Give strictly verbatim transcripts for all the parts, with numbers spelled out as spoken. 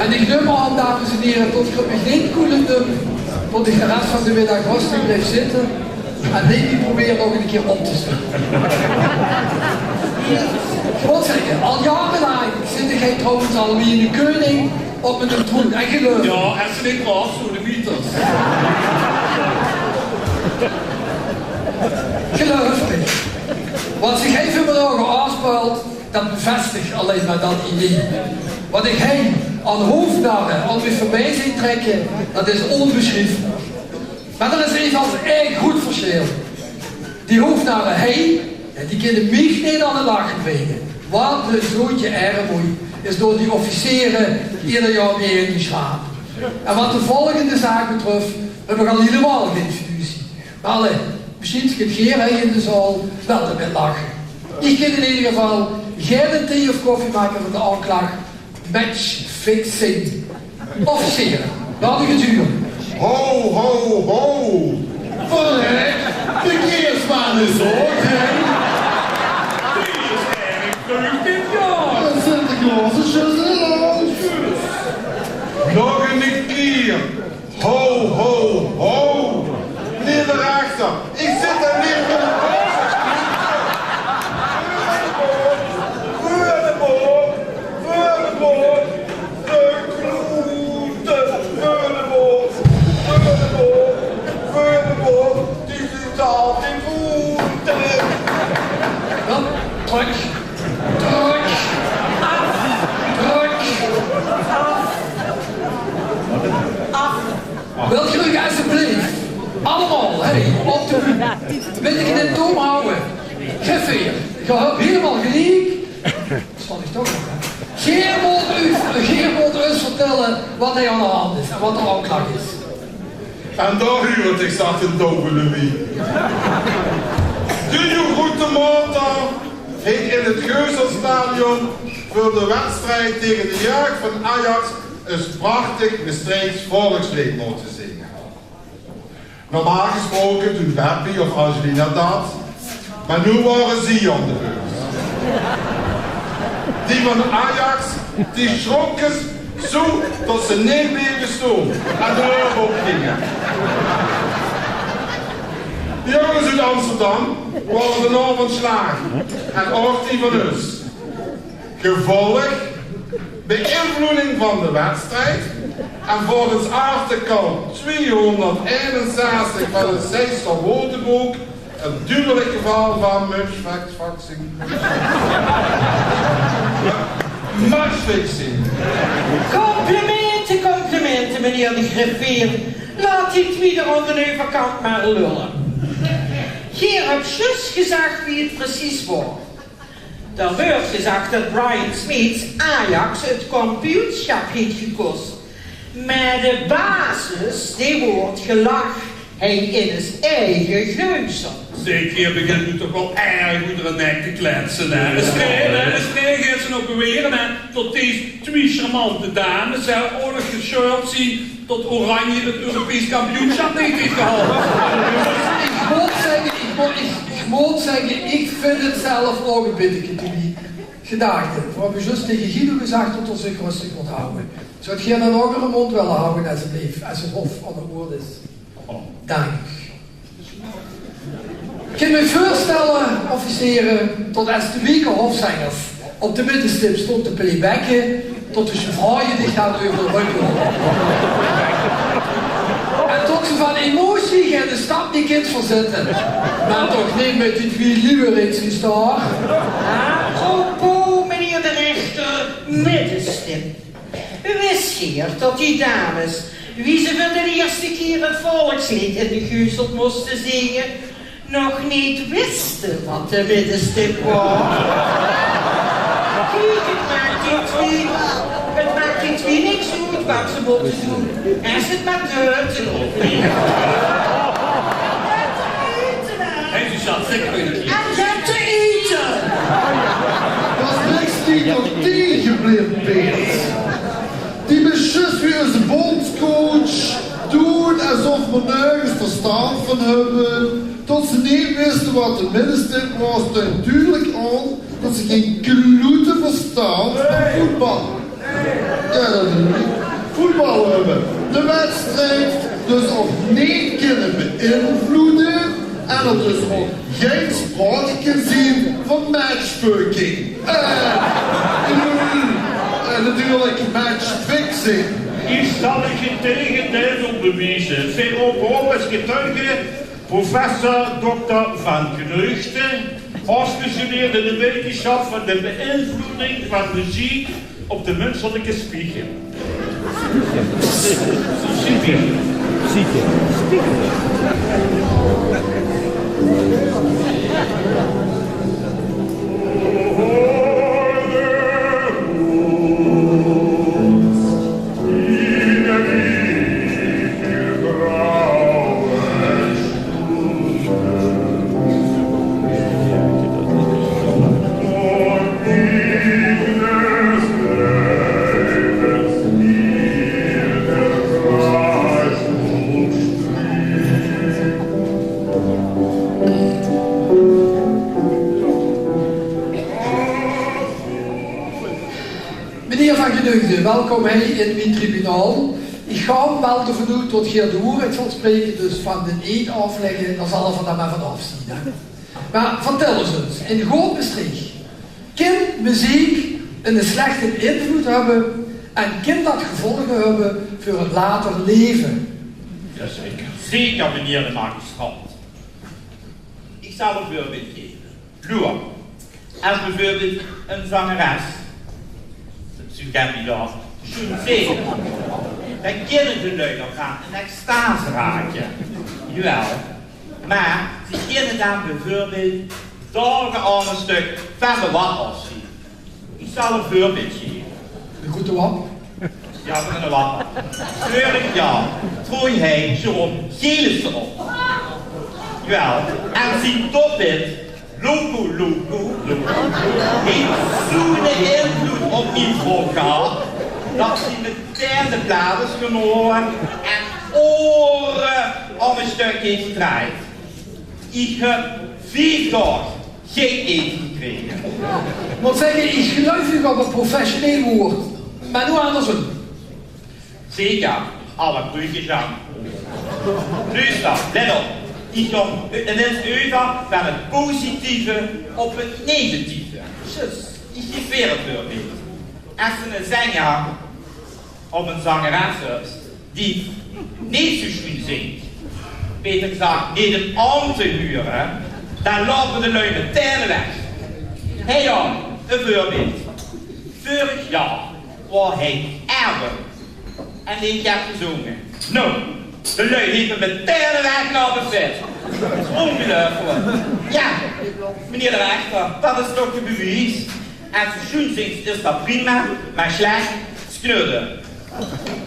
En ich num aan, dames en hiere, tot geer mich neet koele dump, tot ich de res van de middig rustig blief zitte en neet mie probeer nog ein kier op te staon. Ich mót zègke, al jaorelaank zit ich hie trouwens al wie eine keuning op miene troon. En geluif mich. Jao, es se neet waors, zoe de mythes. Geluif mich. Wat zich hie veur mien ouge aafspeelt, dat bevestig allein mer dat idee. Wat ich hie aan hoofnarre al weer veurbie zeen trèkke, dat is ónbesjrieflik. Mer d'r is ein van erg groet versjil. Die hoofnarre hie, jao, die kinne mich neet aan de lach bringe. Wat ein zootje ermoei is door die officiere eder jaor weer ingesjraap. En wat de volgende zaak betröf, höb ich al hielemaol gein fiducie. Mer allei, mesjiens kint geer hie in de zaal waal d'rmit lache. Ich kin in eder geval geine thee of koffie make van de aanklach matchfixing. Officiere, laot ich 't hure. Ho, ho, ho! Verrek, de Keersman is ouch hie. Sinterklaos is zjus in de lounge. Nog ein kier. Ho, ho, ho! Meneer de rechter, ich zit hie neet veur de box. Veur de box, veur de box, veur de box. De kloete, veur de box, veur de box, veur de box. Die zit al die voete. Jao, trök. Trök. Aaf. Trök. Aaf. Aaf. Wilt geer uch esjeblief allemaol, hè, op de bühne, bitte in de toom hawwe? Geer veer, geer höb hielemaol geliek. Stóng ich toch nog, hè? Geer mót uch, geer mót us vertèlle wat hie aan de hand is en wat de aanklach is. En dao huurt ich, zag de dove Louis. De Groete Maondaag haet in 't Geuselstadion veur de wedstrijd tege de jeug van Ajax ins prachtig Mestreechs volksleed mótte zinge. Normaal gesproke doon Beppie of Angelina dat, mer noe waore zie aan de beurt. Die van Ajax, die sjrókke zoe tot ze neet bleve stoon en de lóch opginge. De jónges oet Amsterdam waore d'n aovend sjlaag en ouch die van us. Gevolg: beïnvloeding van de wedstrijd en volgens artikel tweehonderdeenenzestig van het Zeist Woordenboek een duidelijk geval van matchfixing. Matchfixing. Complimente, complimente, meneer de griffier. Laot die twie dao aon d'n euverkant mer lulle. Geer höb zjus gezag wie 't precies waor. D'r weurt gezag dat Brian Smeets Ajax 't kampioensjap heet gekos. Mer de basis, dee weurt gelag hie in us eige Geusel. Zèk, geer begint noe toch waal erg oet d'r nek te kletse, hè? Ins neet, hè? Ins neet, geer zeet nog bewere, hè, tot dees twie charmante dames, hè, ouch nog gesjeurd zien tot Oranje 't Europees kampioensjap neet heet gehaold. Ich mót zègke, ich mót, ich, ich mót zègke, ich vinj 't zelf ouch e bitteke te wied gedaag. Veer höbbe zjus tege Guido gezag tot 'r zich röstig mót hawwe. Zouwt geer d'n ouch eur mónd wille hawwe, esjeblief, es 't hof aon 't woord is? Dank. Ich kin mich veurstelle, officiere, tot es de Wieker Hofzengers op de middestip stónge te playbacke, tot de sjevraoje dich dao euver de rök lope. En tot ze van emotie geine stap mie kint verzitte. Mer toch neet mit die twie liewerikskes dao. Apropos, meneer de rechter, middestip. Wis geer tot die dames, wie ze veur d'n ierste kier 't volksleed in de Geusel móste zinge, nog neet wiste wat de middestip waor? Kiek, 't maak die twie, 't maak die twie niks oet wat ze mótte doon, es 't mer deugd of neet. Hè, ze zat zeker in 't lied. En get te ete! Dat is niks die tot die gebleve, Peert. Die bis zjus wie eus bondscoach, doon esof v'r nörges verstand van höbbe, tot ze neet wiste wat de middestip waor, stunt dudelik aon tot ze gein kloete verstand van voetbal. Jao, dat bedoel ich. Voetbal höbbe. De wedstrijd dus ouch neet kinne beïnvloede en d'r dus ouch gein spraoke kin zien van matchfucking. Eh, eh, natuurlijk matchfixing. Ich zal uch 't tegendeil bewieze. Veer rope op es getuige professor dokter Van Geneugde, afgestudeerd in de wetenschap van de beïnvloeding van muziek op de menselijke psyche. Psyche. Meneer Van Geneugde, welkom hei in mien tribunaal. Ich gaon waal d'rvan oet tot geer de woerheid zult spreke, dus van d'n eed aaflègke, dao zalle v'r dan mer van aafzeen, hè. Mer vertèl ós ins, in good Mestreech, kin meziek 'ne slechte invlood höbbe en kin dat gevolge höbbe veur 't later leve? Jazeker. Zeker, meneer de magistraat. Ich zal e veurbeeld geve. Loer, es beveurbeeld 'n zangeres, ze kènt mich dao, sjoen zinge, dan kinne de lui dao in extase rake. Jawel, mer ze kinne dan beveurbeeld daoge aon e stök van de wap aofzeen. Ich zal e veurbeeld geve. De groete wap? Jao, van de wap. Veurig jaor trooj hei Jérôme Gelissen op. Jawel, en zien tophit Loco, Loco, Loco heet zoe'ne invlood op mien vrouw gehad, dat ze metein de plaat is goon haole en ore aon e stök heet gedrejd. Ich höb vief daog gein ete gekrege. Mót zègke, ich geluif uch op e professioneel woord, mer noe angersóm. Zeker, alle kruukes aan. Luuster, lèt op. Ich gaon inins euver van 't positieve op 't negatieve. Zjus, ich gaef weer e veurbeeld. Es se 'ne zenger of 'n zangeres höbs die neet zoe sjoen zingk, beter gezag, neet um aon te hure, dan loupe de lui metein weg. Hei dan, e veurbeeld. Veurig jaor waor hei Erwin en ich höb gezónge. Noe, de lui lepe metein weg nao de fèt. Óngeluifelik. Jao, meneer de rechter, dat is toch 't bewies. Es se sjoen zingks, is dat prima, mer slech is knudde.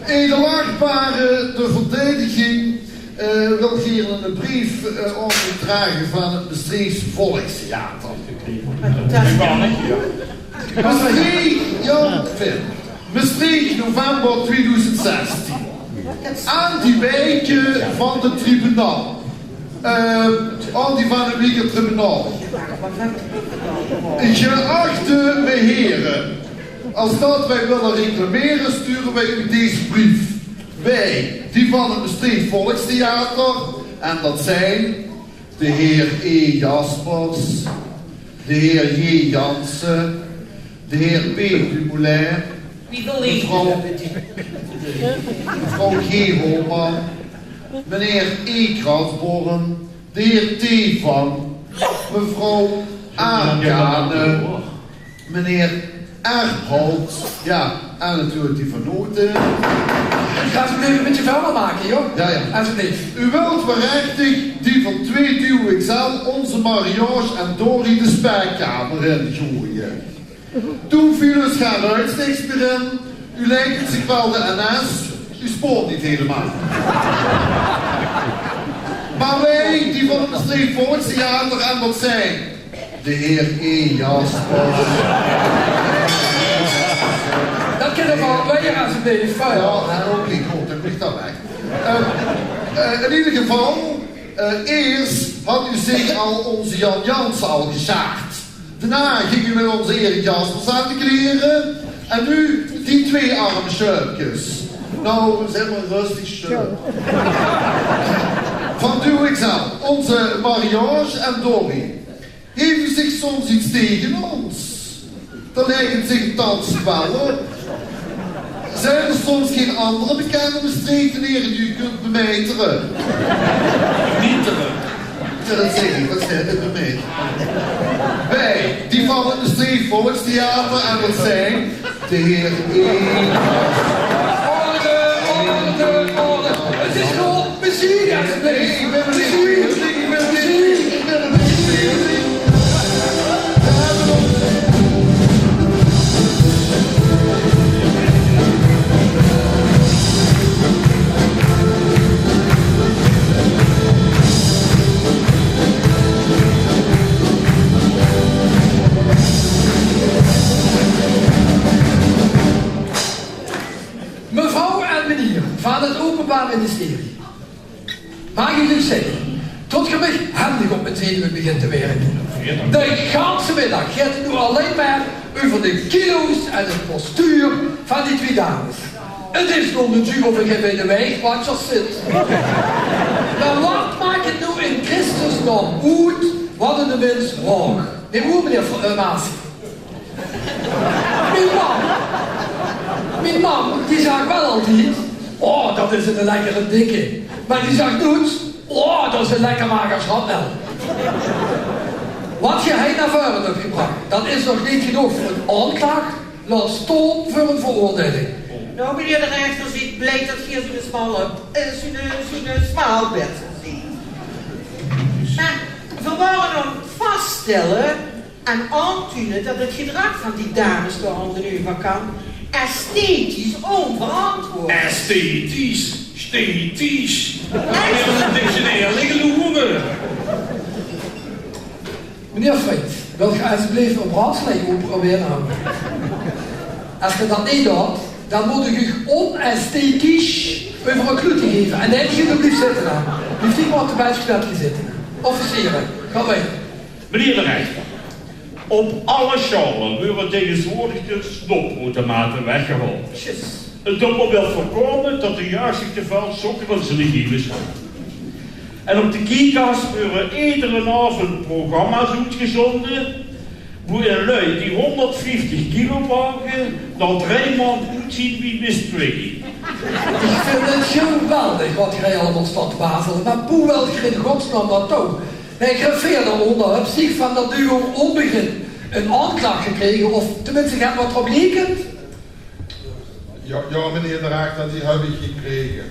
Edelachtbare, de verdediging, eh, wilt hei 'ne breef, eh, aovedrage van 't Mestreechs Volkstheater. Mestreech, jao, Finn. Mestreech, november tweeduizend zestien. Aan die wijken van de tribunaal. Eh, al die van 't Wieker Tribunaal. Geachte meheren, als dat wij willen reclameren, sturen wij u deze brief. Wij, die van het Mestreechs Volkstheater, en dat zijn de heer E. Jaspers, de heer J. Jansen, de heer P. Dumoulin, mevrouw, mevrouw G. Holman, meneer E. Krasborn, de heer T. Van, mevrouw A. Kane, meneer R. Holt, ja, en natuurlijk die van Noten. Gaot geer 't nog e bietje väöl make, joh? Ja, ja. Alsjeblieft. U wilt waarachtig die van twee duo X L, Onze Mariage en Dorie de Spekkamer ingooie. Toen viel us gaar uits niks mier in. U lijkt zich wel de N S, u spoort niet helemaal. Maar wij, die van het Mestreechs Volkstheater, en dat zijn de heer E. Jaspers. Dat kinne v'r allebei, alsjeblieft. Ja, en ook niet goed, dat ligt dan weg. Eh, eh, in ieder geval, eh, eerst had u zich al onze Jan Jansen al gesjaard. Daarna ging u met onze Erik Jaspers aan de kleren. En nu die twee arme sjöpkes. Nou, zèk mer rustig sjtil. Van Duwexel, ózze Marie-Ange en Dorrie. Heve zich soms iets tege ós? Dan lègke ze zich 'n tand spel op. Zien d'r soms gein anger bekènde Mestreechtenere die geer kóntj bemietere? Bemietere. Jao, dat zèk ich. Wat zeen det, bemietere? Veer, die van 't Mestreechs Volkstheater, en dat zeen de heer E. Orde, orde, orde. Het is gewoon plezier, ja. Nee, ich bön 't neet. Plezier. Ich bön 't neet. Ich bön 't neet. Mevrouw en meneer van het Openbaar Ministerie, maag ich uch zègke tot geer mich hendig op mien zenuwe begint te wirke? De ganse middig geit 't noe allein mer euver de kilo's en 't postuur van die twie dames. 't Is noe natuurlik of geer bie de weigwatchers zit. Mer wat maak 't noe in Christus naom oet wat 'ne mins waog? Neet waor, meneer F-, eh, Maas? Mien mam, mien mam, die zag waal altied: "Oh, dat is 'ne lekkere dikke." Mer die zag noets: "Oh, dat is 'n lekker mager sjatnel." Wat geer hei nao veure höb gebrach, dat is nog neet genóg veur 'n aonklach, laot staon veur 'n veroordeiling. Nou, meneer de rechter, ich bön blie dat geer zoe'n smaal, eh, zoe'n, zoe'n smaal bent. Mer veer wore aan 't vaststelle en aantoene dat 't gedrag van die dames dao aongeneuver kan esthetisch ónverantwoord. Esthetisch? Sthetisch? Esthetisch. Meneer Frits, wilt geer esjeblief 'n brandslei oetprobere? Es geer dat neet doot, dan mót ich uch onesthetisch euver 'n kloete geve. En dan geer blief zitte dan. Blief geer mer op de bèlsj knöp zitte. Officiere, gaot weg. Meneer de rechter, op alle sjaole weure taegeswoordig de snopautomate weggehaold. Juus. 't Doet mer waal veurkómme dat de jeug zich te väöl sókker in zien lichaam sjat. En op de Kikas weure ederen aovend programma's oetgezónde, boe-in lui die hónderdvieftig kilo waege, nao drei maond oetzeen wie Miss Twiggy. Ich vinj 't geweldig wat geer allemaol staot te bazele, mer boe wilt geer in godsnaam nao touw? Nae, geer veert d'r ónger, höb geer van dat duo Onbegin 'n aonklach gekrege, of teminste, geer höb wat d'rop liekend? Jao, jao, meneer de rechter, die höb ich gekrege.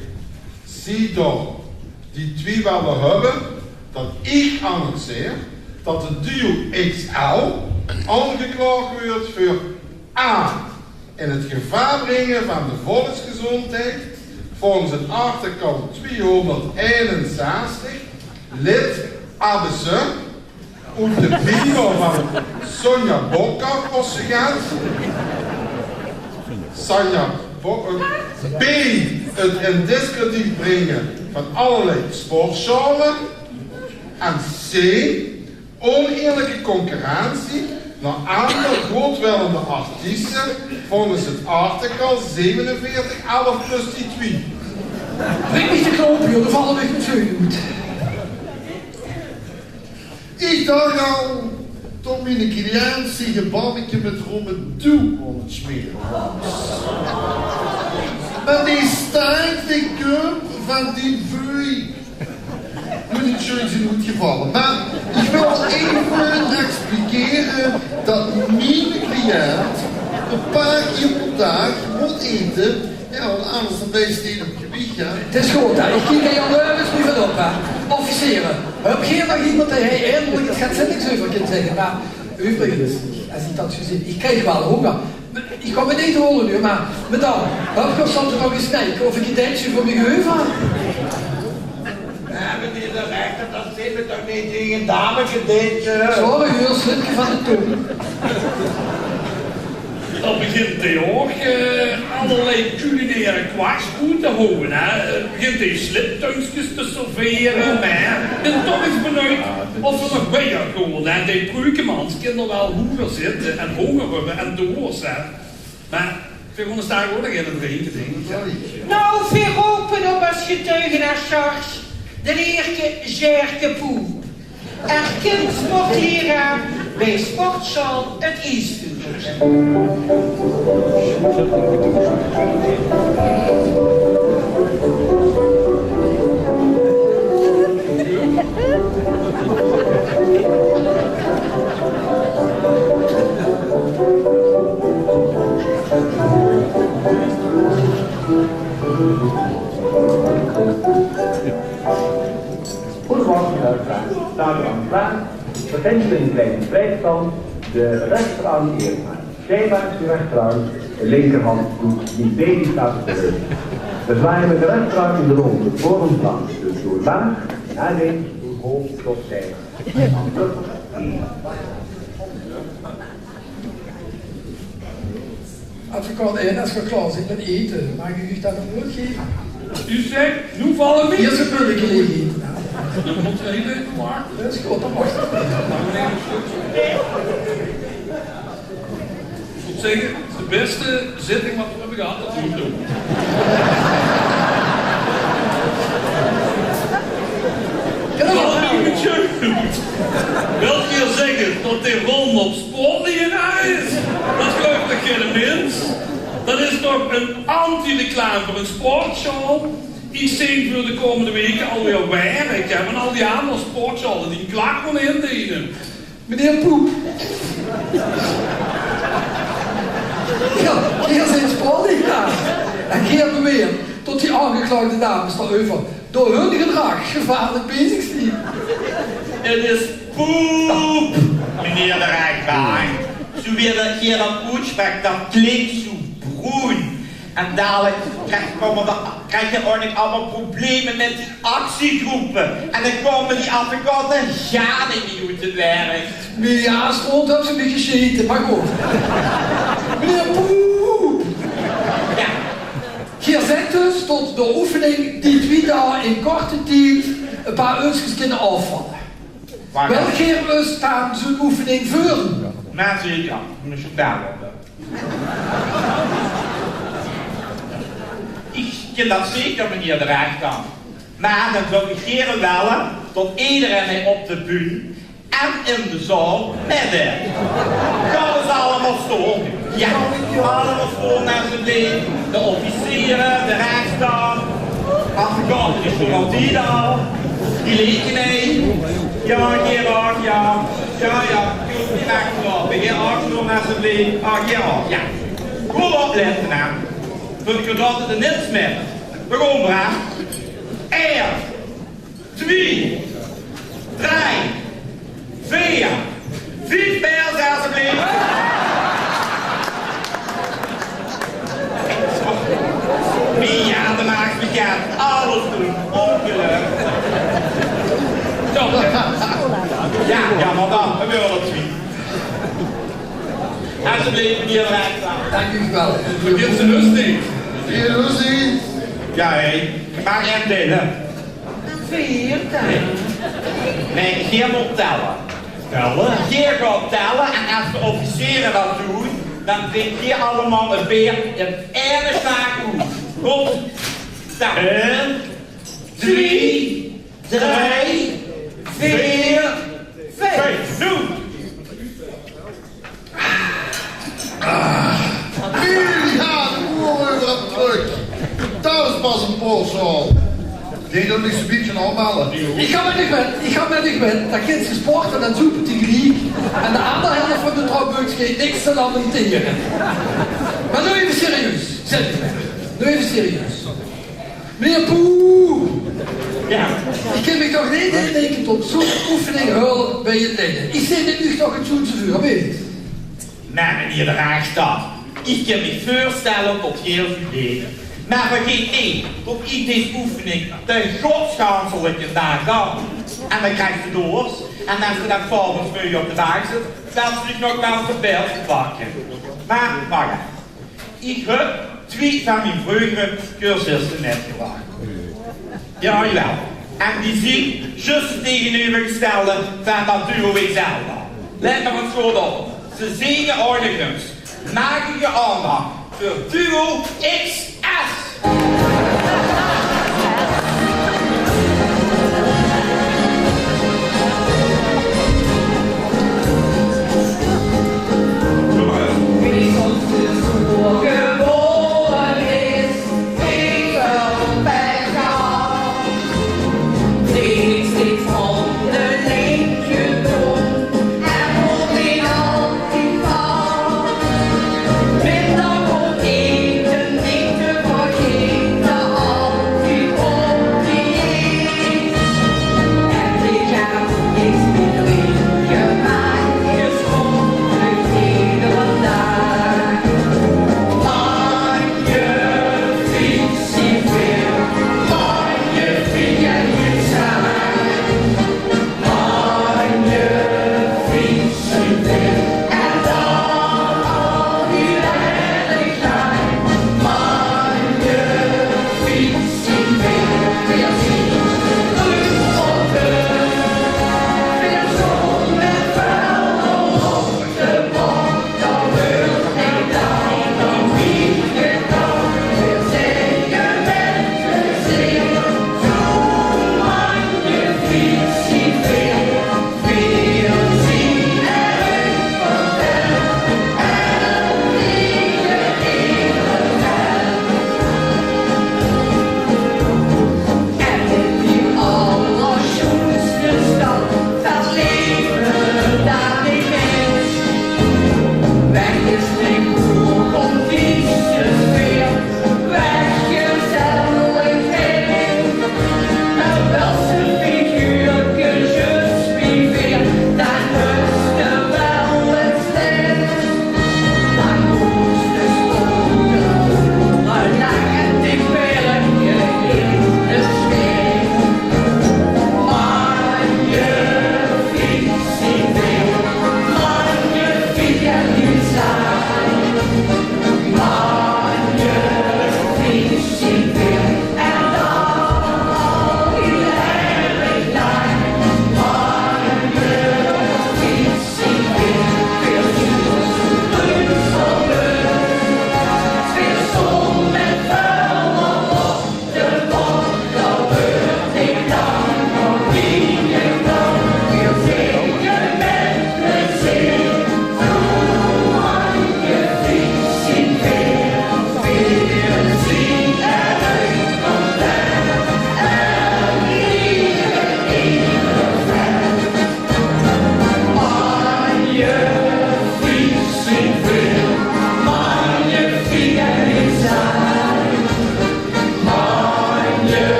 Zie dao, die twie wille höbbe dat ich annonceer dat 't duo X L aangeklaog weurt veur A: in 't gevaor bringe van de volksgezóndheid volges 't artikel tweehonderdeinenzestig, lid A B C, oet de Biebel van Sonja Bakker, Ossengat. Sonja Bo-, eh, B: 't in diskrediet bringe van allerlei sportsjaole. En C: oneerlike concurrentie nao anger goodwillende artieste volges 't artikel zevenenveertig elf plus die twie. Bring mich de knope, jóng, dan valle mich mien zeun oet. Ich dach al tot miene cliënt zich e bammeke mit rum en toeter aon 't smere waor. Mer die staart, die kump van die veuj. Noe, neet sjoen zien oetgevalle. Mer ich wil effe explicere dat miene cliënt e paar kier per daag mót ete. Jao, want angers dan blijf 'r neet op gewicht, hè. 't Is good, hè. Ich kiek hie al nerveus neet van op, hè. Officiere, höb geer nog emes dae hie eindelik ins get zinnigs euver kint zègke? Mer euverigens, es ich dat zoe zeen, ich krieg waal hónger. Ich kóm 't neet haole noe, mer madam, höb geer soms nog e snieke of e gedijntje veur mich euver? Jao, meneer de rechter, dat zeen v'r toch neet tege ein dameke, dit, eh. Sorry, huur, slipke van de tong. Dan begint 'r ouch, eh, allerlei culinaire kwaks oet te houwe, hè. Eh, begint 'r sliptuinkes te servere, mer ich bön toch ins benuujd of 'r nog wijer kónt, hè. Die pruukemans kinne waal hoeger zitte en hónger höbbe en doors, hè. Mer Veer goon d'r straks ouch nog ein drinke, dink ich. Noe, veer rope op es getuige nao Sjark d'n Ierke Sjerke Poe, erkind sportlieraar bie sportsjaol 't Iesvuugeltje. Goedemorgen, luisteraars. Staat u aan de praat? Beginnen we in kleine vrijstand. De rechterarm eerst maar. Zij maakt de rechterarm, de linkerhand doet die baby staat op de rug. We zwaaien met de rechterarm in de ronde voor ons langs. Dus door laag, naar links, door hoog tot zij. Advocaat ein, es geer klaor zeet mit ete, maag ich uch dan ein woord geve? Uch zègk, noe valle v'r. Hie is ein pulleke leeg ete. Dan mót geer hiel effe wachte. Det is good, det mag. Ich mót zègke, 't is de bèste zitting waat v'r höbbe gehad tot noe toe. Jao, det waas ein bietje good. Wilt geer zègke det de Ron op sportlieraar is? Det geluif toch geine mins? Det is toch ein anti-reclame veur ein sportsjaol? Ich zeen veur de kómmende waeke alweer werk, hè, van al die anger sportsjaole die ein klacht kónne indiene. Meneer Poep. Jao, geer zeet sportlieraar. En geer beweert det die aangeklaagde dames dao-euver door hun gedrag gevaarlik bezig zien. 't Is poep, meneer de rechtbank. Zoe wie det geer det oetsprekt, det klink zoe broen. En dalik krieg, kómme d'r, krieg geer ouch nog allemaol probleme mit die actiegroepe. En dan kómme die advocate gaar neet mie oet 't werk. Mie, jao, stront höbs se mich gesjete, mer good. Meneer Poep! Jao. Geer zègk dus det de oefening die twie daag in korte tied ein paar uurkes kinne aafvalle. Mer wilt geer us dan zoe'n oefening veurdoon? Mer zeker, meneer Sjoepaal. Ich kin det zeker, meneer de rechter. Mer dan zów ich gaer wille det ederein op de bühne en in de zaal mitdeet. Gaon v'r ins allemaol staon? Jao, allemaol staon, esjeblief. De officiere, de rechter, advocaat, de garantie dan. Gelegenheid. Jao, Gerard, jao. Jao, jao. Good, die maag geer op. Gerard, staon, esjeblief. Ah, Gerard, jao. Good oplètte, hè. Veur de kwadante de nits mit. V'r gaon, hè. Ein, twie, drei, veer, vief pers, esjeblief. Mien jao, de maag bekènd. Alles doon. Óngelök. Zo. Jao, jao, mer dan, v'r wille twie. Esjeblief, meneer de rechter. Dank u wel. Vergeet ze rust niet. Vergeet ze rust niet. Jao, hè. Mer ein deile. Veer dan. Nae, geer mót telle. Telle? Geer gaot telle en es de officiere det doon, dan drinkt geer allemaol ein beer in eine slaag oet. Kómt. Telle. Ein, twie, drei, veer, vief. Noe. Miljard oere euver trök. Det is pas ein porsjaol. Ich dink det ich zoe'n bietje aafbelle. Ich gaon mit uch mit, ich gaon mit uch mit. Dan kint geer sporte en zoepe tegeliek. En de anger helf van de trouwbeurs haet niks te lamentere. Mer noe effe serieus. Zèt uch mit. Noe effe serieus. Meneer Poe! Jao. Ich kin mich toch neet indinke tot zoe'n oefening hulp bie 't lijje. Ich zeen 't noe toch 't sjoenste veurbeeld. Mer meneer de rechter, ich kin mich veurstelle tot geer zoe deet. Mer vergeet neet tot ich dees oefening de godsganselike daag gaon. En dan kriegs se doors. En es se dan 's aoves veur op de bank zits, dan zits se nog waal te beeld te pakke. Mer, mer jao. Ich höb twie van mien vreugere cursiste mitgebrach. Jao, jao. En die zien zjus 't tegeneuvergestelde van det duo X L. Let mer ins good op. Ze zinge Ornicums. Maag ich uch aandach Duo X S.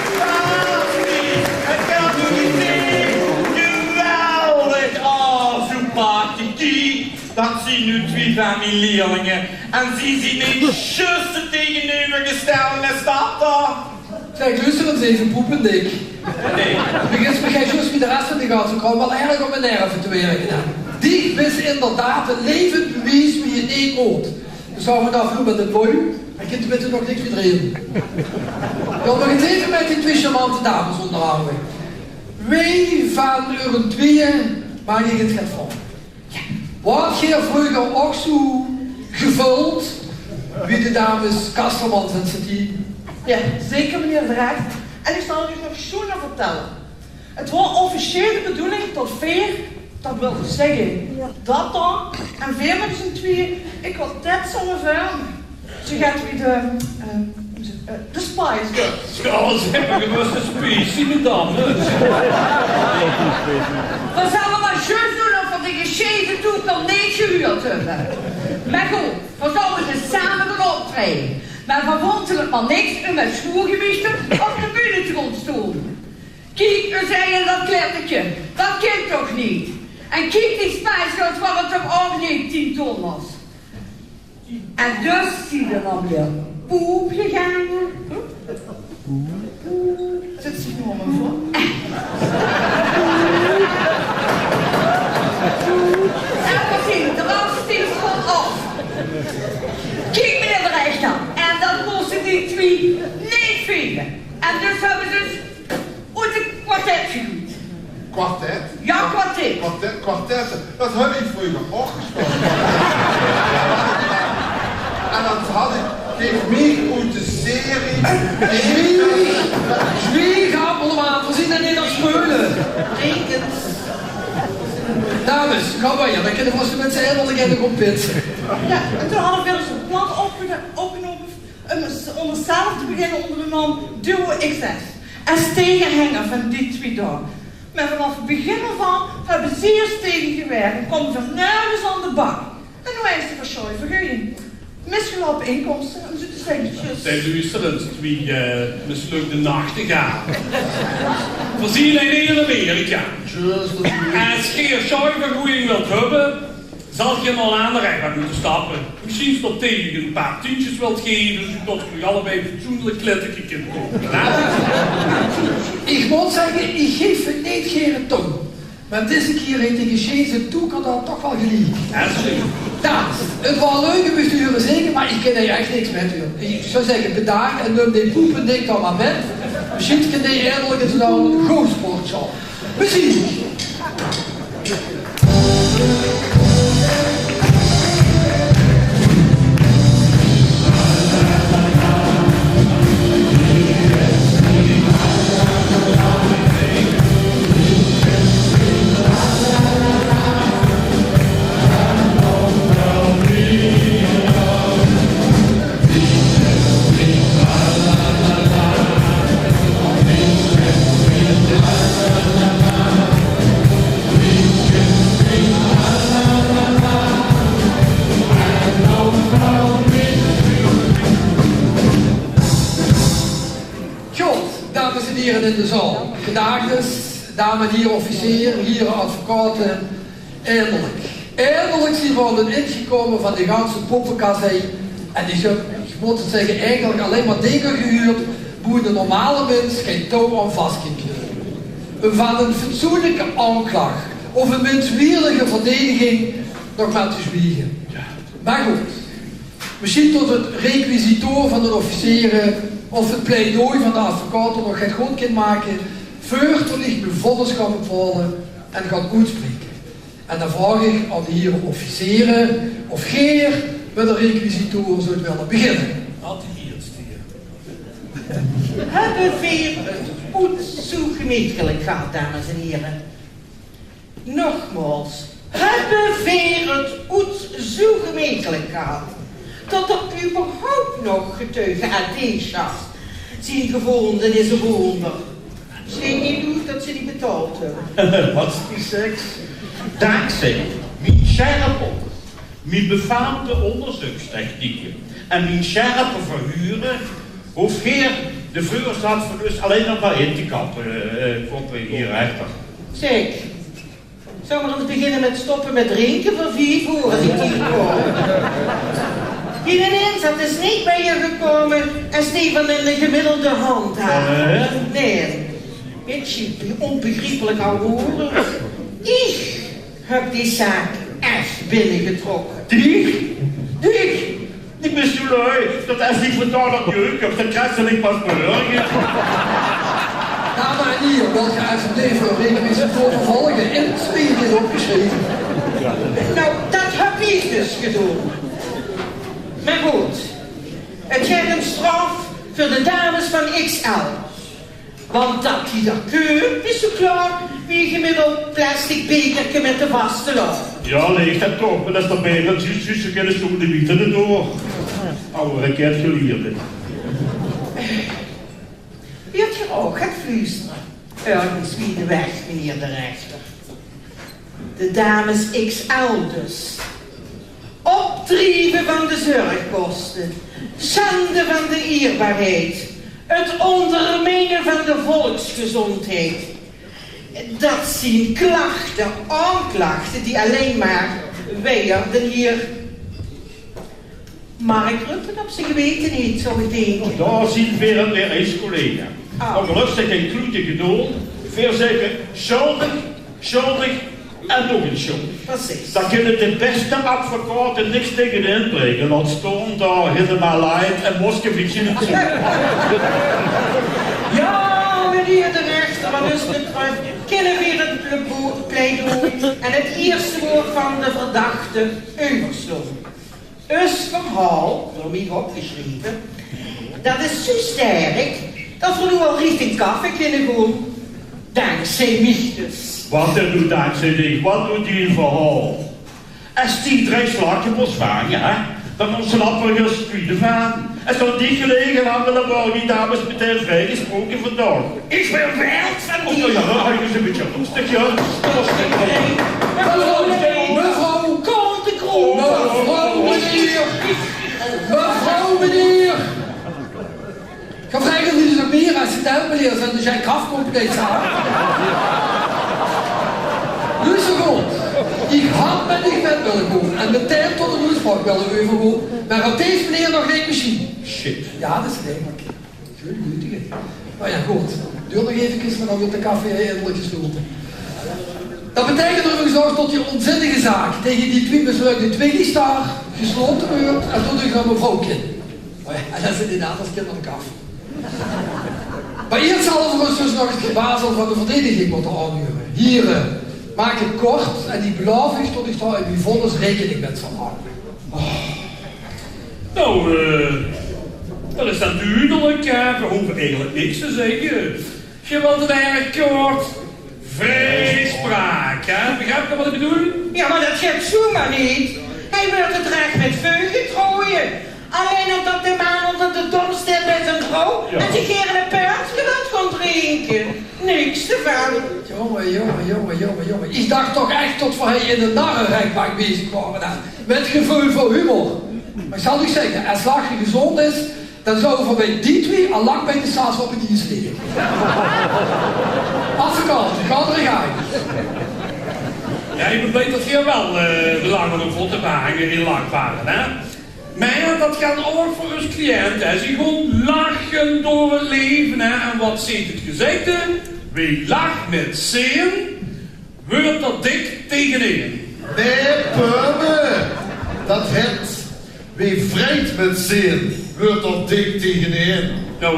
Geweldig! Het kan toch neet mie? Geweldig! Oh, zoe prachtig. Kiek, det zien noe twieë van mien leerlinge. En zie zien neet zjus 't tegeneuvergestelde, is det dan? Zeg, luuster ens eve, poependik. Nae. Begins mich zjus wie de res van de ganse kraom waal erg op mien nerve te wirke, hè. Dich bis inderdaad 't levend bewies wie 't neet mót. Dus hou me dao veur mit de boei. Ich kin tenminste nog niks mie drieje. Ich wil nog ens eve mit die twieë charmante dames óngerhawwe. Wae van eur twieë maag ich 't get vraoge? Waart geer vreuger ouch zoe gevöld wie de dames Kastelmans en Satien? Jao, zeker, meneer de rechter. En ich zal uch nog zoe get vertèlle. Het waor officieel de bedoeling tot veer, det wil dus zègke, det dan, en veer mit z'n twieë, ich waal det zónge veur, zoe get wie de, eh, eh, de Spice Girls. Jao, ze höbbe gewis de Spice, die madame. Waat zólle v'r dan zjus doon of v'r de gesjeve toekom neet gehuurd höbbe. Mer good, veer zouwe dus same gaon optraeje. Mer veer vónje 't mer niks um mit sjoeagemiesjter op de bühne te gaon stoon. Kiek, veer zagte dat klitterke, dat kint toch neet? En kiek, die Spice Girls waore 't ouch neet, tien ton was. En dus zien veer dan weer poep gegange. Zit zich nog maar voor. En veer zien drastisch gaon af. Kiek, meneer de rechter, en dat móste die twie neet vinje. En dus höbbe ze us oet 't kwartet gedujd. Kwartet? Jao, kwartet. Kwartet, kwartet. Dat höb ich vreuger ouch gespeuld. En dat had ich, kreeg ich oet de serie. Zwieg, zwieg, allemaol, veer zien d'r neet aan 't speule. Dames, gaon veer, jao, dan kinne veer ós mit z'n allen nog effe gaon pitse. Jao, en toen hadde veer dus 'n plan opgeno-, opgenome um ós, um ós zelf te beginne ónger de naam Duo X S. Es tegenhanger van die twie dao. Mer vanaaf 't begin aaf aan höbbe ze ós tegengewèrk en kómme veer nörges aan de bak. En noe is 't versjouwe gein. Misgeloupe inkomste, um zoe te zègke. Zèk, luuster ins, twie, eh, mislökde nachtegale. Veer zien allein in Amerika. Just. Es geer sjoeavergoejing wilt höbbe, zal geer nao Laan de Rechtbank mótte stappe. Mesjiens tot tege e paar tientjes wilt geve, zoetot geer nog allebei e fatsoenlik klitterke kint koupe, hè? Ich mót zègke, ich gaef 't neet gere toe. Mer dees kier haet de gesjeesde toeker dan toch waal geliek. Jao, zeker. Dames, 't waor leuk um uch te hure zinge, mer ich kin hie ech niks mèt, huur. Ich zou zègke, bedaank en num dee poepending dan mer mèt. Mesjiens kint dee eindelik ins nao 'n good sportsjaol. Meziek! Good, dames en hiere in de zaal. Gedaagdes, dames en hiere officiere, hiere advocate. Eindelik. Eindelik zien v'r aan 't ind gekómme van de ganse poppekas hei. En ich höb, ich mót 't zègke, eigelik allein mer dinger gehuurd boe 'ne normale mins gein touw aan vas kin kneupe. Van 'n fatsoenlike aanklach of 'n menswierdige verdediging nog mer te zwiege. Mer good, mesjiens tot 't requisitoor van de officiere of 't pleidooi van de advocate nog get good kin make, veur tot ich mien vonnis gaon bepaole en gaon oetspraeke. En dan vraog ich aan de hiere officiere of geer mit de requisitoor zouwt wille beginne. Wat hie, stier. Höbbe veer 't oets zoe gemekelik gehad, dames en hiere? Nogmaals, höbbe veer 't oets zoe gemekelik gehad tot d'r überhaupt nog getuige à décharge zien gevónje, is e wónder. Zeen neet oet tot ze die betaald höbbe. Wat is die seks? Dankzij mien sjerpe, mien befaamde óngerzeuks technieke en mien sjerpe verhure hoof geer de veurzat van us allein nog mer in te kappe, eh, koppe, hiere rechter. Zèk, zólle v'r ins beginne mit stoppe mit drinke veur vief oer es ich hie kóm? Dien inzat is neet beter gekómme es dee van 'ne gemiddelde handhaver. Nae. Bietje ónbegriepelik, ouwe hoer. Ich höb die zaak ech binnegetrokke. Dich? Dich? Dich bis zoe lui, tot es dich vandaag nog jeuk höbs, dan kriegs se dich pas behuurlik. Dames en hiere, wilt geer alsjeblieft veur requisitoor vervolge? In Zwieg is opgesjreve. Noe, dat höb ich dus gedoon. Mer good, 't geit um straf veur de dames van X L. Want dat die dao kump, is zoe klaor wie e gemiddeld plastic bekerke mit de vastelaovend. Jao, leeg det toch, mer det is toch baeter, zjus, zjus, zoe kinne ze de witte door. Awwe raket gelierd. Wilt geer ouch get fluustere? Örges wie de weg, meneer de rechter. De dames X L dus. Drieve van de zörgkoste, sjande van de ierbaarheid, het óndermijne van de volksgezóndheid. Dat zien klachte, aanklachte die allein maar weej den hier Mark Rutte op zien gewete heet, zou ik dinke. Dao zien veer het weer ins, collega. Ah. Op rustig en kloete gedoon. Veer zegge sjuldig, sjuldig en nog ins sjuldig. Precies. Dao kinne de beste advocaate niks taege inbrege. Laot staon dao Hiddema Light en Moskowitz in het zoet. Ja, meneer de rechter, wat ons betreft kinne veer het plebo-, pleidooi en het eerste woord van de verdachte euversloon. Us verhaol, door mich opgesjreve, dat is zoe sterk dat veer noe al richting kaffe kinne goon. Dankzij mich dus. Wat doet dankzij dich? Wat doet dien verhaol? Es die drei slakke mós vange, hè, dan ontsnappe veer dus twiede vaan. Es dan die gelege hadde, dan waore die dames metein vrijgesproke vandaag. Ik verwijt van die. Oh, ja, dan had ik eens een beetje rustig, ja. Mevrouw, mevrouw. Kom, de kroon. Mevrouw, meneer. Mevrouw, meneer. Ga vraoge wie ze nog meer accident, meneer, zijn de zijn kafkompleet aan. Nu is het goed. Ik had met die vet willen komen en meteen tot een oetspraak willen overgaan, maar op deze meneer nog geen machine. Shit. Ja, dat is redelijk. Veel moeite. Maar ja, goed. Duurt nog even, maar dan wordt de café eindelijk gesloten. Dat betekent overigens ook dat die onzinnige zaak tegen die twee mislukte twintig star gesloten wordt en tot ik aan mevrouw kind. Maar ja, dat is inderdaad als kind aan de kaf. Maar eerst zal overigens dus nog het gebazel van de verdediging moeten aanhuren. Hier, eh, maak het kort en ik beloof u dat ik daar in uw vonnis rekening met zal houden. Oh. Nou, eh, dat is dan duidelijk, hè. We hoeven eigenlijk niks te zeggen. Je wilt het eigenlijk kort. Vrijspraak, hè? Begrijp je wat ik bedoel? Ja, maar dat geit zomaar niet. Hij wordt het recht met veu getroje. Alleen omdat de man onder de dom steit bij zijn vrouw en zich hier een pijltje wat kon drinken. Niks ervan. Jongen, jongen, jongen, jongen, jongen. Ik dacht toch echt dat we hier in de narrenrechtbank bezig waren, hè? Met gevoel voor humor. Maar ik zal u zeggen, als Lachie gezond is, dan zouden we bij die twee al lang bij de Saas op het ijs liggen. Advocaat, gaat er gaan. Ja, ik ben blij dat hier wel eh, de lange voeten behangen in lachbaren, hè? Maar dat geldt ook voor ons cliënt, hè. Ze gewoon lachen door het leven, hè. En wat zit het gezegde? Wie lacht met zin, weurt er dik tegeneen. Nee, Purme. Dat het. Wie vreit met zin, weurt er dik tegeneen. Nou,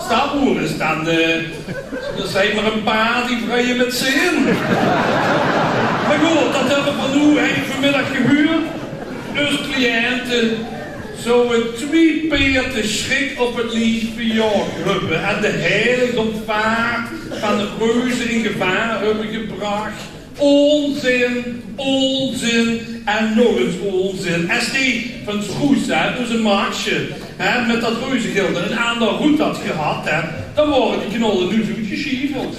stap hoor eens dan. Eh, er zijn maar een paar die vrijen met zin. Maar goed, dat hebben we van u hè, vanmiddag gehuurd. Dus cliënten, zo het twee peerte schrik op het lief verjaagd hebben en de heilige ontvaart van de reuzen in gevaar hebben gebracht. Onzin, onzin en nog eens onzin. Es die van Stroes, hè, dus een Maxje, hè, met dat reuzegilde een ander roet had gehad, hè, dan waren die knollen nu zoet geschieveld.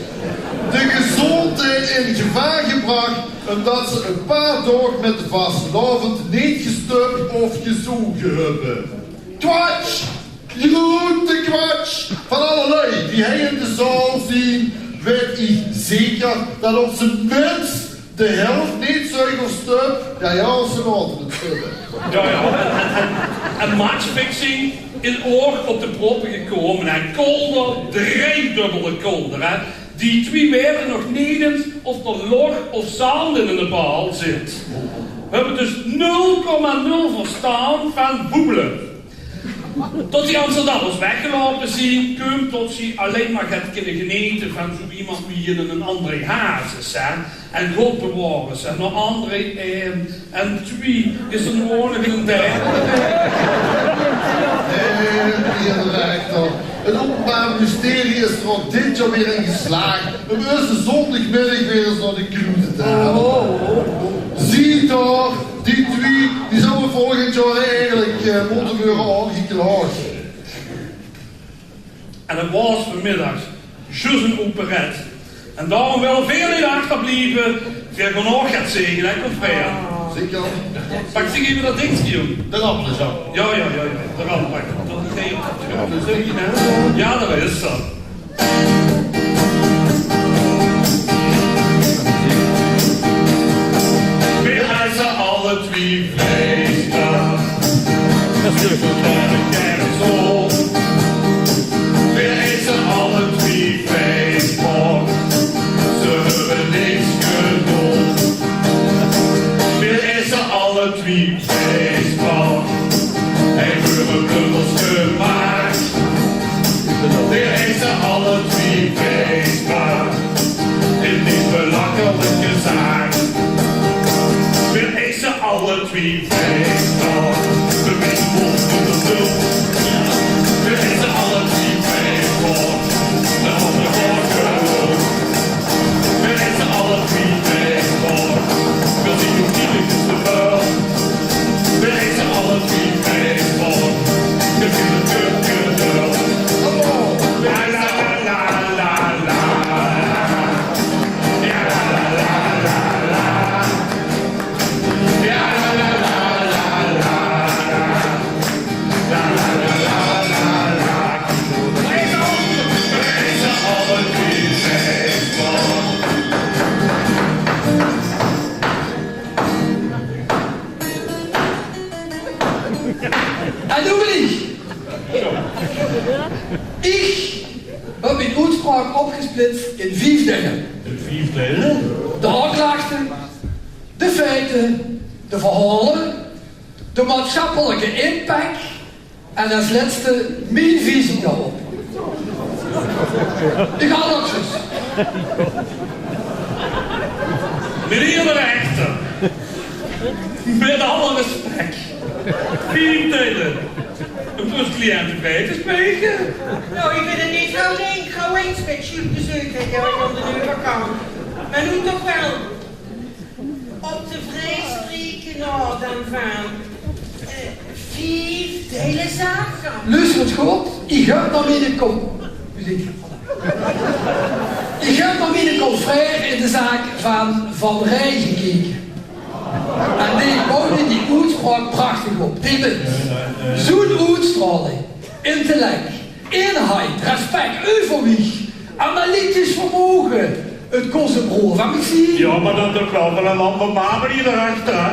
De gezondheid in gevaar gebracht omdat ze een paar dagen met de vastelaovend niet gestup of gezogen hebben. Twatsch! Groete kwats! Van alle lui die hier in de zaal zien, weet ik zeker dat op zijn minst de helft niet zuiver stup, ja, ja, als ze laten het stubben. Ja, ja. En, en, en matchfixing is ook op de proppen gekomen. Hè. Kolder, driedubbele kolder. Hè. Die twee weten nog niet eens of er log of zand in de bal zit. We hebben dus nul komma nul verstand van voetballen. Tot die Amsterdammers weggelopen zien, kump tot ze alleen maar het kunnen genieten van zo iemand wie een André Hazes, hè. En God beware ze, nog André één en twee is er gewoon nog een derde. Nee, meneer de rechter. Het openbaar ministerie is er ook dit jaar weer in geslaagd om onze zondagmiddag weer eens naar de kloten te halen. Zie toch, die twee, die zouden volgend jaar eigenlijk eh, moeten worden aangeklaagd. En het was vanmiddag juist een operet. En daarom willen veel niet achterblijven, veel genoeg gaat zeggen, hè, confrère. Zeker. Pak zich effe dat dingske, jóng. De rap, zo. Ja, ja, ja, ja. De rap, pak. Dat is heel... Ja, dat is zo. Weer esse alle twie vleisbaar. Weer esse alle twie vleisbaar. Ze höbbe niks gedoon. Weer esse alle twie vleisbaar. Hij veur een blubbels gemaakt. Weer esse alle twie vleisbaar. In die belachelijke zaak. Weer esse alle twie vleisbaar. We weten ons de lul. Weer esse alle twie vleisbaar. De andere kant. Weer esse alle twie vleisbaar. We zien hoe diep is de bel. Weer esse alle twie vleisbaar. We zien de kut geduld. La, la, la, la, la, la. Ja, la, la, la, la, la. Ja, la, la, la, la, la. En noe bin ich. Ich höb mien oetspraok opgesplits in vief deile. In vief deile? De aanklachte, de feite, de verhaole, de maatsjappelijke impact en es lètste mien visie daorop. De galopjes. Meneer de rechter, met alle respect, vief deile. Om uch cliënte bij te spreken. Nou, ich bin 't neet zoe ins. Gauw ins mit Sjoerd bezeuk, hè, ja, aan de euverkant. Mer noe toch waal. Op de vrijsprekenorde van, eh, vief deile zaken. Loester ins good, ich höb nao miene con-, ich höb nao miene confrère in de zaak van Van Rij gekeke. En dee bouwde die oetspraok prachtig op. Dee mit zoe'n oetstraoling, intellect, eenheid, respect, euverwiech, analytisch vermoge. 't Kós 'ne broor van mich zien. Ja, mer dan toch waal van 'n anger mamer hie d'r achter, hè?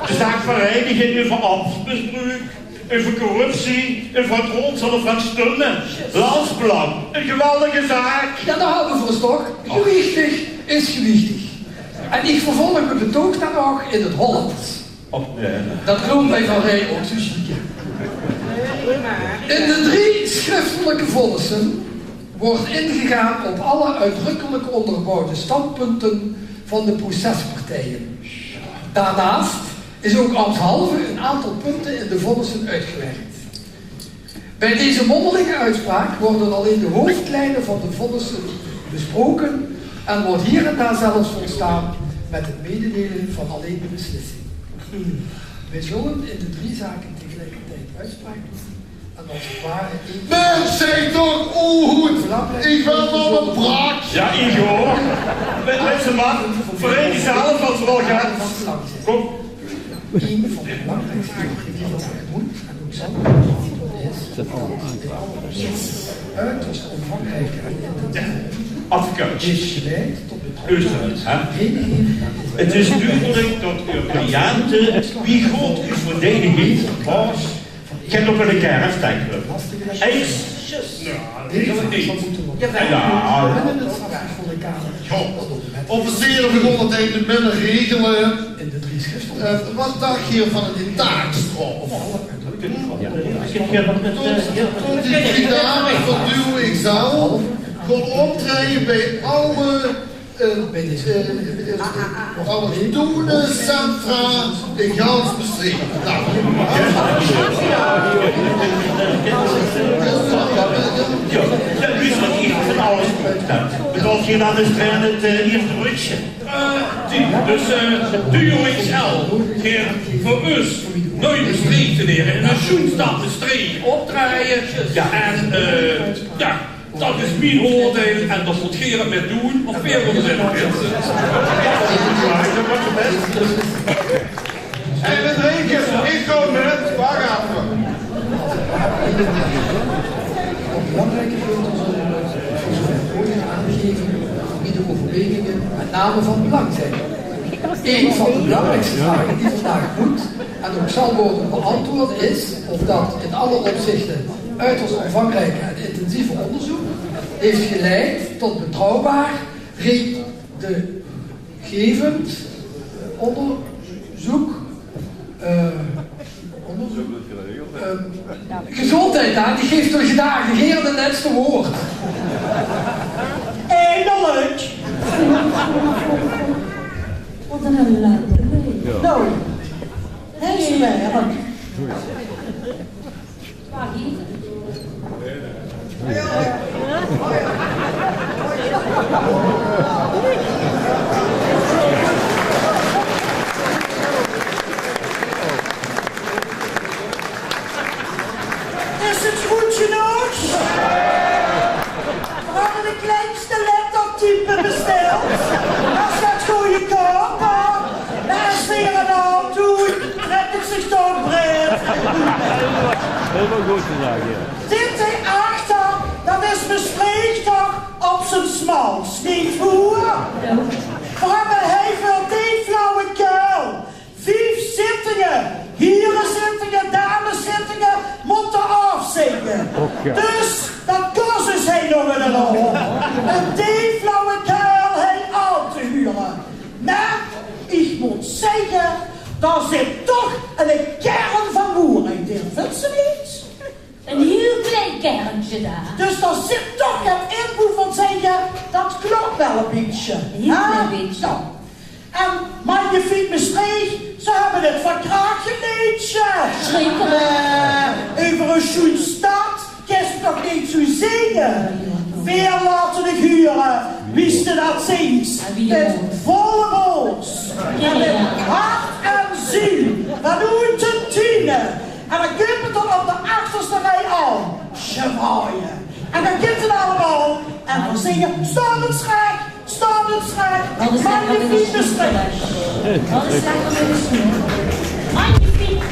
De zaak van Rij ging euver ambtsmisbruuk, euver corruptie, euver 't ronsele van stunne. Landsbelang, 'n geweldige zaak. Ja, dao höbbe v'r ós toch. Gewichtig is gewichtig. En ich vervolg mien betoog dan nog in 't Hollands. Dat klonk bij Van Rij ouch zoe sjiek. In de drie schriftelijke vonnissen wordt ingegaan op alle uitdrukkelijk onderbouwde standpunten van de procespartijen. Daarnaast is ook ambtshalve een aantal punten in de vonnissen uitgewerkt. Bij deze mondelinge uitspraak worden alleen de hoofdlijnen van de vonnissen besproken en wordt hier en daar zelfs volstaan met het mededelen van alleen de beslissing. Wij zullen in de drie zaken tegelijkertijd uitspraak doen en als het ware één... Mins, zèk toch, oe, ich wil nog 'n brak. Ja, ich ouch. Mit, mit z'n man, verein jezelf als 't waal geit. Kom. Een van de belangrijkste zaken die we moeten en ook zal is de uiterst omvangrijke en intensieve... Advocaat. Dit geleid tot de... Luister ins, hè. Het is duidelijk dat uw cliënte, wie groot uw verdediging was, kent op een elkaar afstekelen. Eens. Ja, ja. Officieren begonnen tegen de binnenregelen. Eh, wat dacht je van het intact? Tot, tot die drie dames van Duo X L kon optreden bij alle, eh, eh, eh, alle toenencentra in gans Mestreech. Nou. Ja, ja, wie is dat hier van alles? Bedoelt hier dan eens het, eh, eerste rutje? Eh, die, dus, eh, Duo X L geit veur us nui Mestreechteneer in 'n sjoen stad Mestreech optraeje. Ja. En, eh, ja, dat is mien oordeil en dao mót geer 't mit doon of veer mótte mit. En we drinken, ik kom net, wacht even. Op belangrijke punten zullen we voor zover mogelijk aangeven wie de overwegingen met name van belang zijn. Een van de belangrijkste vragen die vandaag moet en ook zal worden beantwoord is of dat in alle opzichten uiterst omvangrijke en intensieve onderzoek heeft geleid tot betrouwbaar, redengevend onderzoek. Eh, onderzoek. Eh, gezondheid, hè? Die geeft de gedaagde Geer het laatste woord. Eindelijk! Wat een ellende. Nou, hij is er weer. Is het goed genoeg? We hadden de kleinste laptoptype besteld. Dat is wat goedkoper. Daar is weer een auto. Trek het zich toch breed. Helemaal goed gedaan, ja. Dit hierachter, dat is Mestreech toch op zijn smals, niet hoor? We hebben heel veel die flauwekul. Vief zittingen, hierenzittingen, dameszittingen, moeten afzeggen. Dus dat kost dus heel nog een rol. En die flauwekul heel aan te huren. Maar ik moet zeggen, daar zit toch een kern van waarheid in, vindt ze niet? Een heel klein kerntje daar. Dus daar zit toch het in boe van zeggen, dat klopt wel een beetje. Een heel klein beetje. Ja. En Magnifiek Mestreech, ze hebben het verkracht, een leedje. Schrikkelijk. Eh, over een schoen stad, kan ze toch niet zo zingen. Weer laten de huren, wie ze dat zingt. Met volle borst. En met hart en ziel. Wat doen te tienen. En dan kump 't dan op de achterste rij al. Zwaaien. En dan kump 't allemaal. En dan zingen, staat 't strak, staat 't strak. Magnifiek Mestreech. Magnifiek.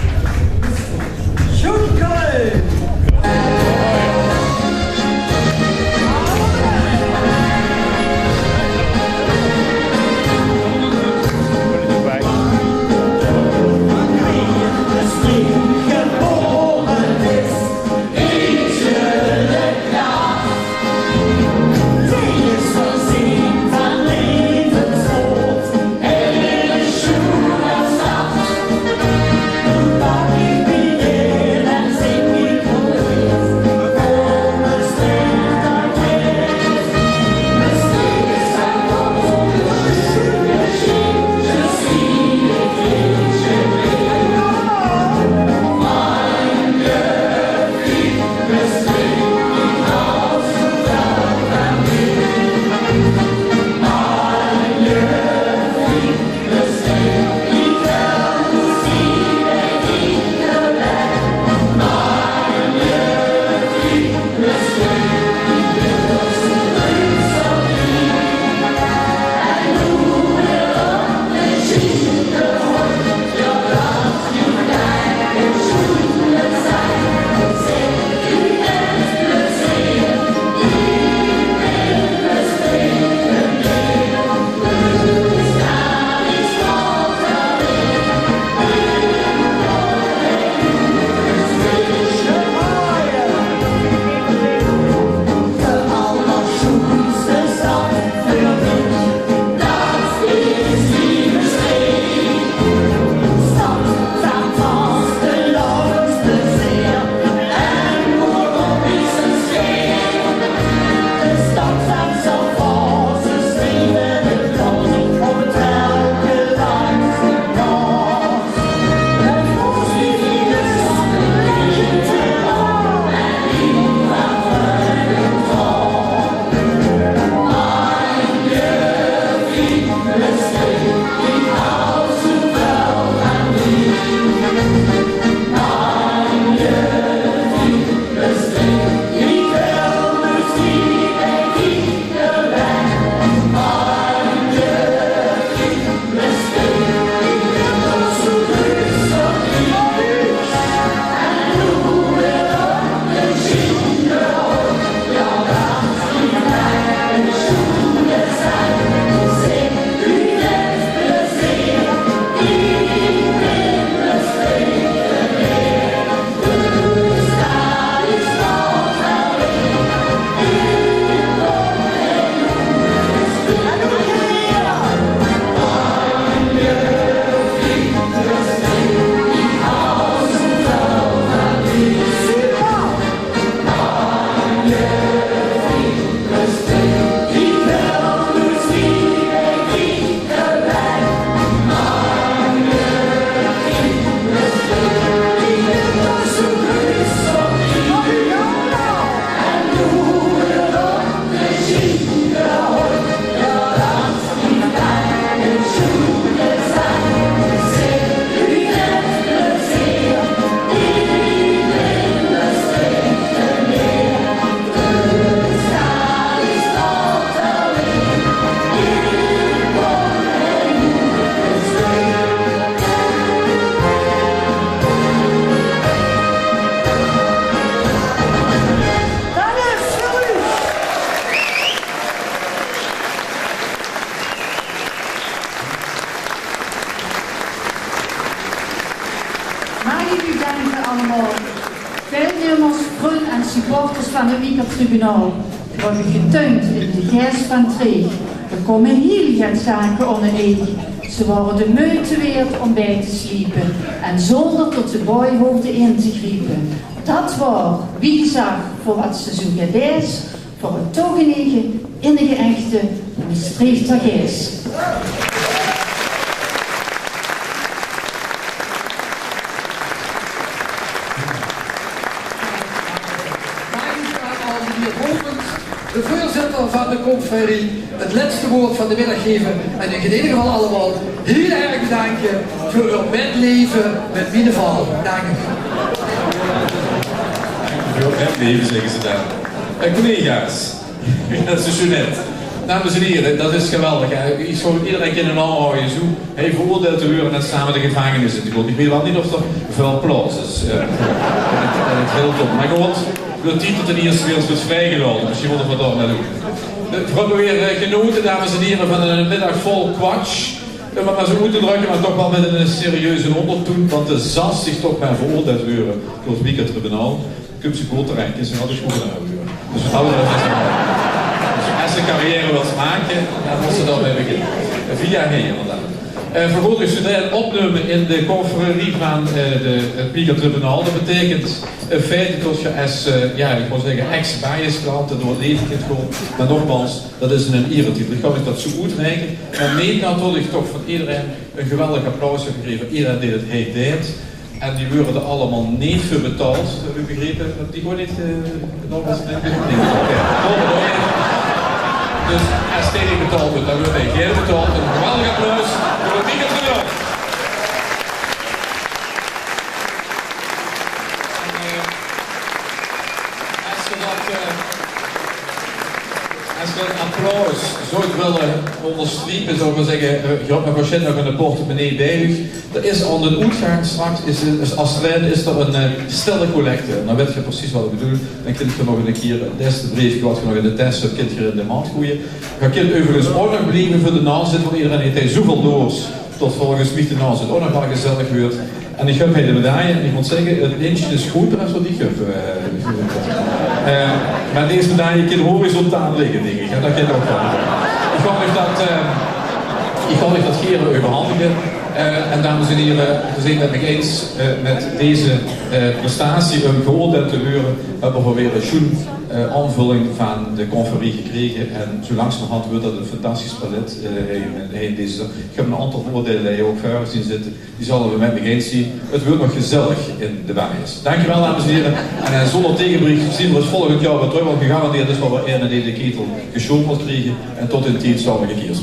Zo'n kleur. Deilnummers, vrun en supporters van 't Wieker Tribunaal, wat getuind in de geis van Treeg. D'r kómme hiel get zake ónger eeg. Ze waore de meujte weerd óm bij te sliepe en zónger tot de booj hoofde in te griepe. Dat waor, wie gezag, veur wat ze zoe gedeis, veur 't toegenege, innige, echte Mestreechter geis. Maag ich dan, de veurzitter van de confrérie, 't lètste waord van de middag gaeve en uch in eder geval allemaol hiel erg bedanke veur eur metleve mit miene val. Dank uch. Veur eur metleve, zègke ze dan. Eh, collega's, dat is zoe net. Dames en hiere, dat is geweldig, hè. Ich zów ederein kinne aonraoje zoe hei veroordeeld te weure en same de gevangenis in te kómme. Ich weit waal neet of d'r väöl plaots is, eh, in 't, in 't Hilton. Mer good, 't weurt tied tot d'r ierste weer ins weurt vrijgelaote. Mesjien mótte v'r dao nao toe. Eh, v'r höbbe weer, eh, genote, dames en hiere, van 'ne middag vol kwatsj. Óm 't mer zoe oet te drökke, mer toch waal mit 'ne serieuze óngertoen, want de zas die toch mer veroordeeld weure door 't Wieker Tribunaal, kump ze good terech, is ze altied good aan 't huure. Dus wat dat betröf is 't, dus es ze carrière wils make, dan mós ze dao mei beginne. Via hei, inderdaad. Eh, vervolges zów ze opnumme in de confrérie van, eh, de, 't Wieker Tribunaal. Dat beteikent in feite tot ge es, eh, jao, ich wou zègke, ex-bias klante door 't laeve kint gaon. Mer nogmaals, dat is 'nen ieretitel. Ich kan uch dat zoe oetreike. Mer neet natot ich toch van ederein e geweldig applaus höb gekrege. Ederein dae 't hei deit. En die weure d'r allemaol neet veur betaald, höb ich begrepe. Die gaon neet, eh, nog ins, nein, die gaon neet. Oké. Good, good. Dus es dae neet betaald weurt, dan weurt hei gein betaald. E geweldig applaus veur 't Wieker Tribunaal. En, eh, es ge dat, eh, es ge dat applaus zouwt wille óngerstriepe, zouw ich mer zègke, eh, ge höbt waorsjienlik nog 'n portemonnee bij uch. D'r is aon d'n oetgaank straks, is, is, es 't rein is, d'r 'n, eh, stille collecte. Dan wèt ge precies wat ich bedoel. Dan kint ge nog 'ne kier 't lèste breefke wat ge nog in de tes höbt, kint ge in de mand goeje. Ge kint euveriges ouch nog blieve veur de nazit, want ederein haet hei zoeväöl doors tot volges mich de nazit ouch nog waal gezellig weurt. En ich höb hei de medaille, en ich mót zègke, 't lintje is groeter es wat ich höb, eh, eh, mer dees medaille kin horizontaal ligke, dink ich. En dat kint ouch waal. Ich gaon uch dat, eh, ich gaon uch dat gere euverhandige. Eh, en dames en hiere, geer zeet 't mit mich eins, eh, mit deze, eh, prestatie óm veroordeeld te weure, höbbe v'r weer 'n sjoen, eh, aonvölling van de confrérie gekrege. En zoe langzamerhand weurt dat e fantastisch palet, eh, hei, hei in deze zaal. Ich höb 'n aontal veroordeelde hei ouch veur uch zeen zitte. Die zalle 't mit mich eins zeen. 't Weurt nog gezellig in de Baaiers. Dankjewel, dames en hiere. En, eh, zónger tegenberiech zeen v'r us volgend jaor weer trök, want gegarandeerd is waal weer eine dae de ketel gesjoond mót kriege. En tot d'n tied zame gekiers.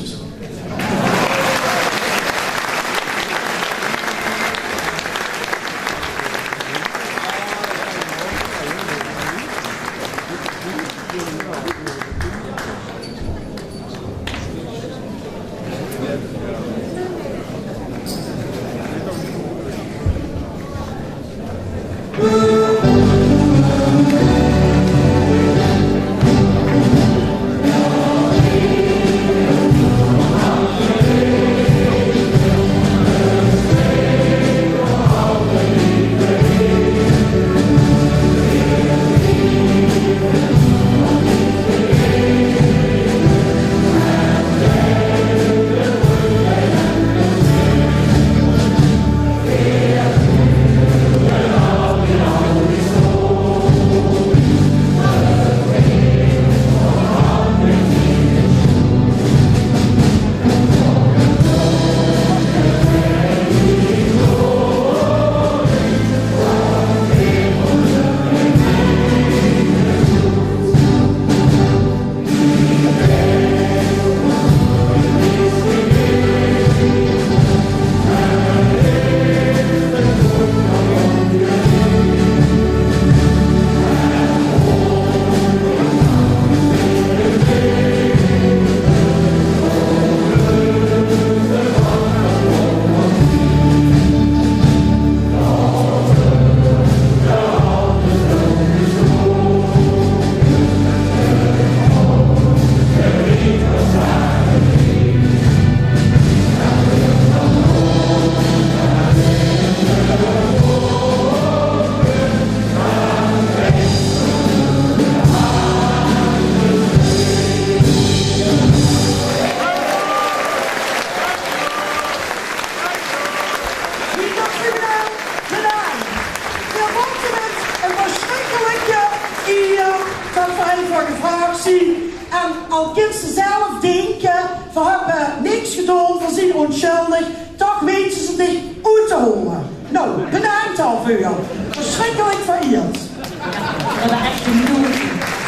Al kins se zelf dinke, veer höbbe niks gedoon, veer zien ónsjuldig, toch weite ze dich oet te hole. Nou, bedank daoveur. Versjrikkelik vereerd. Veer höbbe ech genote.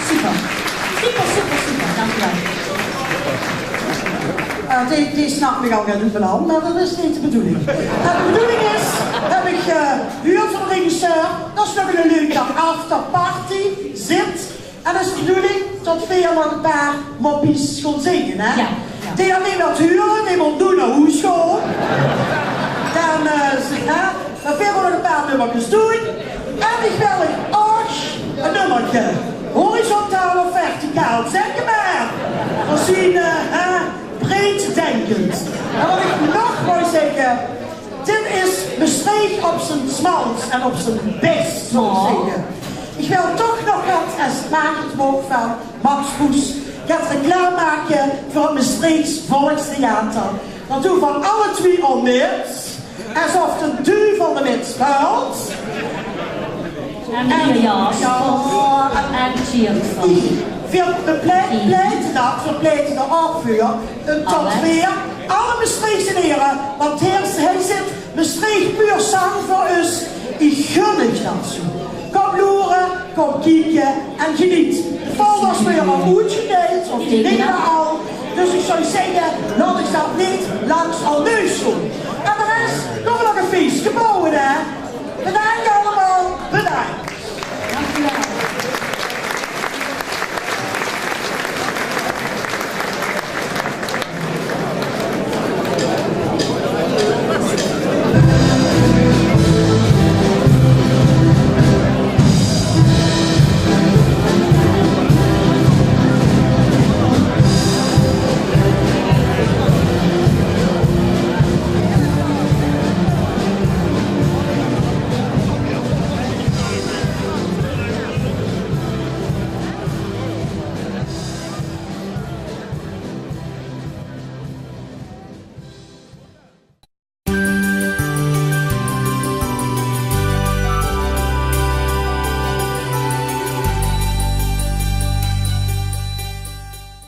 Super. Super, super, super. Dank uch wel. Eh, die, die snap ich al get oet mien hand, mer det is neet de bedoeling. Eh, de bedoeling is, höb ich, eh, gehuurd van de regisseur, det is nog ein leuke afterparty, zit. En det is de bedoeling det veer nog ein paar moppies gaon zinge, hè? Ja, ja. Dae allein wilt hure, dae mót noe nao hoes gaon. Dan, eh, z-, hè, dan veer gaon nog ein paar nummerkes doon. En ich wil ouch ein nummerke. Horizontaal of verticaal, zèk mer. Veer zien, eh, hè, breeddenkend. En waat ich nog wou zègke, dit is Mestreech op zien smals en op zien bès, zów ich zègke. Ich wil toch nog get, es 't maag, 't waord van Max Poes, get reclame make veur 't Mestreechs Volkstheater. Det doon veer alle twie al mit, esof de duvel d'r mit speult. En Jasper. Ja, en Jasper. Veer pleite det, veer pleite d'r ouch veur. En det veer alle Mestreechse here, want hie, hie zit Mestreech pur sang veur us. Ich gun uch det zoe. Kóm loere, kóm kieke en geneet. De folders waere al oetgedeild, of die ligke al. Dus ich zów zègke, laot uch det neet langs de neus gaon.